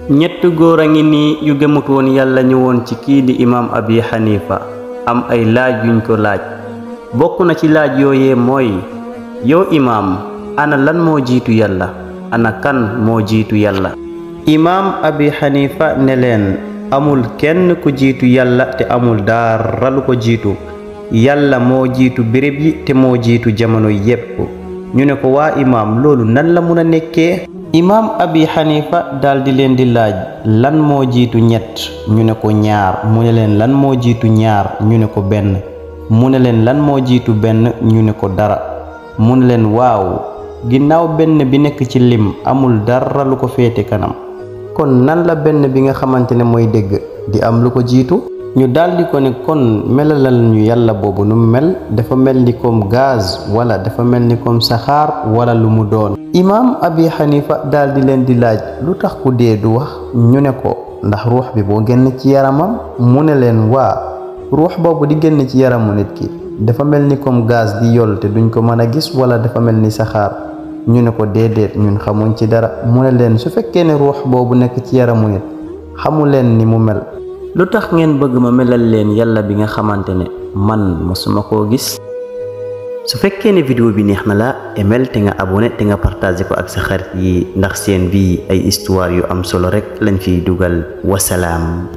ñett góor a ngi nii yu gëmut woon yàlla ñëwoon ci kii di imaam Abi Hanifa am ay laaj yuñ ko laaj. bokk na ci laaj yooyee mooy yow imaam ana lan moo jiitu yàlla ana kan moo jiitu yàlla. imaam Abi Hanifa ne leen amul kenn ku jiitu yàlla te amul dara lu ko jiitu yàlla moo jiitu béréb yi te moo jiitu jamono yépp. ñu ne ko waa imaam loolu nan la mun a nekkee. imaam Abi Hanifa daldi leen di laaj lan moo jiitu ñett ñu ne ko ñaar mu ne leen lan moo jiitu ñaar ñu ne ko benn mu ne leen lan moo jiitu benn ñu ne ko dara mu ne leen waaw ginnaaw benn bi nekk ci lim amul dara lu ko féete kanam kon nan la benn bi nga xamante ne mooy dégg di am lu ko jiitu. ñu daldi ko ne kon melalal ñu yàlla boobu nu mel dafa mel ni comme gaz wala dafa mel ni comme saxaar wala lu mu doon. imaam Abi Hanifa daldi leen di laaj lu tax ku dee du wax ñu ne ko ndax ruux bi boo génn ci yaramam mu ne leen waa ruux boobu di génn ci yaramu nit ki dafa mel ni comme gaz di yol te duñ ko mën a gis wala dafa mel ni saxaar ñu ne ko déedéet ñun xamuñ ci dara mu ne leen su fekkee ne ruux boobu nekk ci yaramu nit xamu leen ni mu mel lu tax ngeen bëgg ma melal leen yàlla bi nga xamante ne man mosuma koo gis. su fekkee ne vidéo bi neex na la emel te nga abonné te nga partagé ko ak sa xarit yi ndax seen bii ay histoire yu am solo rek lañ fiy dugal wasalaam.